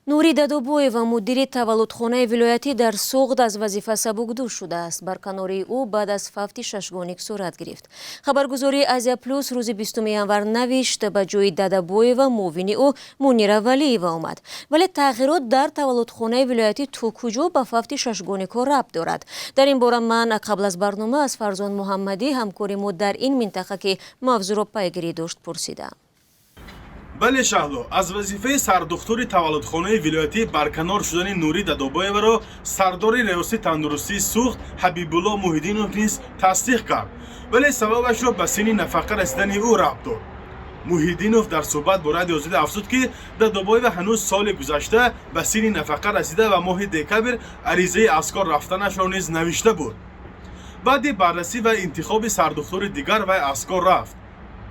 Нури Дадобоева, мудири таваллудхонаи вилоятӣ дар Суғд, аз вазифа сабукдӯш шудааст. Барканории ӯ баъд аз фавти шашгоник сурат гирифт. Хабаргузории «Азия Плюс» рӯзи 20 январ навишт, ба ҷои Дадабоева муовини ӯ Мунира Валиева омад. Вале тағйирот дар таваллудхонаи вилоятӣ то куҷо ба фавти шашгоникҳо рабт дорад? Дар ин бора ман қабл аз барнома аз Фарзон Муҳаммадӣ, ҳамкори мо дар ин минтақа, ки мавзӯъро пайгирӣ дошт, пурсидам. Бале, Шаҳло, аз вазифаи сардухтури таваллудхонаи вилоятӣ барканор шудани Нурӣ Дадобоеваро сардори Риёсати тандурустии Суғд Ҳабибулло Муҳиддинов низ тасдиқ кард, вале сабабашро ба синни нафақа расидани ӯ рабт дод. Муҳиддинов дар суҳбат бо Радиои Озодӣ афзуд, ки Дадобоева ҳанӯз соли гузашта ба синни нафақа расида ва моҳи декабр аризаи аз кор рафтанашро низ навишта буд. Баъди баррасӣ ва интихоби сардухтури дигар вай аз кор рафт.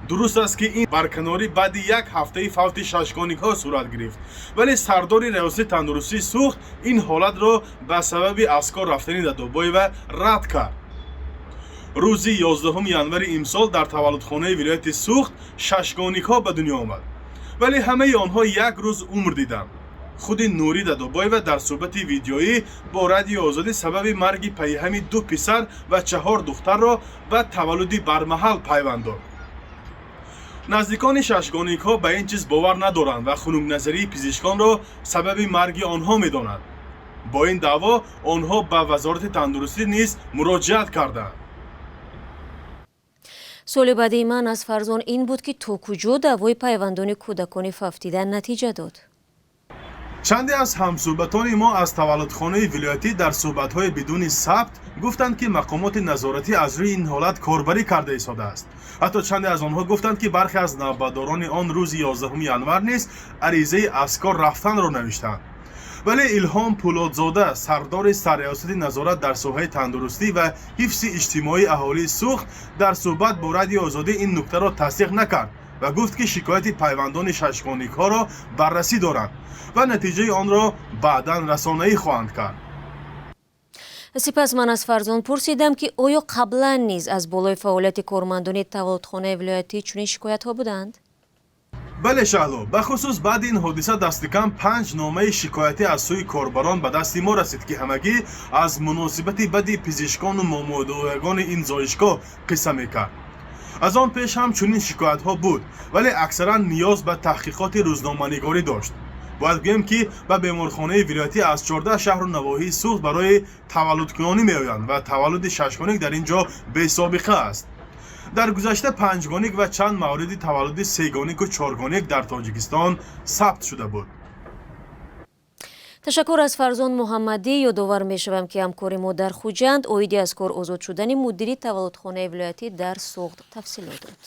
Дуруст аст, ки ин барканорӣ баъди як ҳафтаи фавти шашгоникҳо сурат гирифт, вале сардори Риёсати тандурустии Суғд ин ҳолатро ба сабаби аз кор рафтани Дадобоева рад кард. Рӯзи 11 январи имсол дар таваллудхонаи вилояти Суғд шашгоникҳо ба дунё омад, вале ҳамаи онҳо як рӯз умр диданд. Худи Нурӣ Дадобоева дар суҳбати видеоӣ бо Радиои Озодӣ сабаби марги пайҳами ду писар ва чаҳор духтарро ба таваллуди бармаҳал пайванд дод. Наздикони шашгоникҳо ба ин чиз бовар надоранд ва хунукназарии пизишконро сабаби марги онҳо медонанд. Бо ин даъво онҳо ба Вазорати тандурустӣ низ муроҷиат карданд. Суоли баъдии ман аз Фарзон ин буд, ки то куҷо даъвои пайвандони кӯдакони фавтида натиҷа дод. Чанде аз ҳамсӯҳбатони мо аз таваллудхонаи вилоятӣ дар суҳбатҳои бидуни сабт гуфтанд, ки мақомоти назоратӣ аз рӯи ин ҳолат корбарӣ карда истодааст. Ҳатто чанде аз онҳо гуфтанд, ки бархе аз навбатдорони он рӯзи 11 январ низ аризаи аз кор рафтанро навиштанд. Вале Илҳом Пӯлодзода, сардори Сарриёсати назорат дар соҳаи тандурустӣ ва ҳифзи иҷтимоии аҳолии Суғд, дар суҳбат бо Радиои Озодӣ ин нуктаро тасдиқ накард ва гуфт, ки шикояти пайвандони шашгоникҳоро баррасӣ доранд ва натиҷаи онро баъдан расонаӣ хоҳанд кард. Сипас ман аз Фарзон пурсидам, ки оё қаблан низ аз болои фаъолияти кормандони таваллудхонаи вилоятӣ чунин шикоятҳо буданд. Бале, Шаҳло, бахусус баъди ин ҳодиса дастикам панҷ номаи шикоятӣ аз сӯи корбарон ба дасти мо расид, ки ҳамагӣ аз муносибати бади пизишкону момудоягони ин зоишгоҳ қисса мекард. Аз он пеш ҳам чунин шикоятҳо буд, вале аксаран ниёз ба таҳқиқоти рӯзноманигорӣ дошт. Бояд гӯем, ки ба беморхонаи вилоятӣ аз 14 шаҳру навоҳии Суғд барои таваллудкунонӣ меоянд ва таваллуди шашгоник дар ин ҷо бесобиқа аст. Дар гузашта панҷгоник ва чанд мавриди таваллуди сегонику чоргоник дар Тоҷикистон сабт шуда буд. Ташаккур аз Фарзон Муҳаммадӣ. Ёдовар мешавам, ки ҳамкори мо дар Хуҷанд оиди аз кор озод шудани мудири таваллудхонаи вилоятӣ дар Суғд тафсилот дод.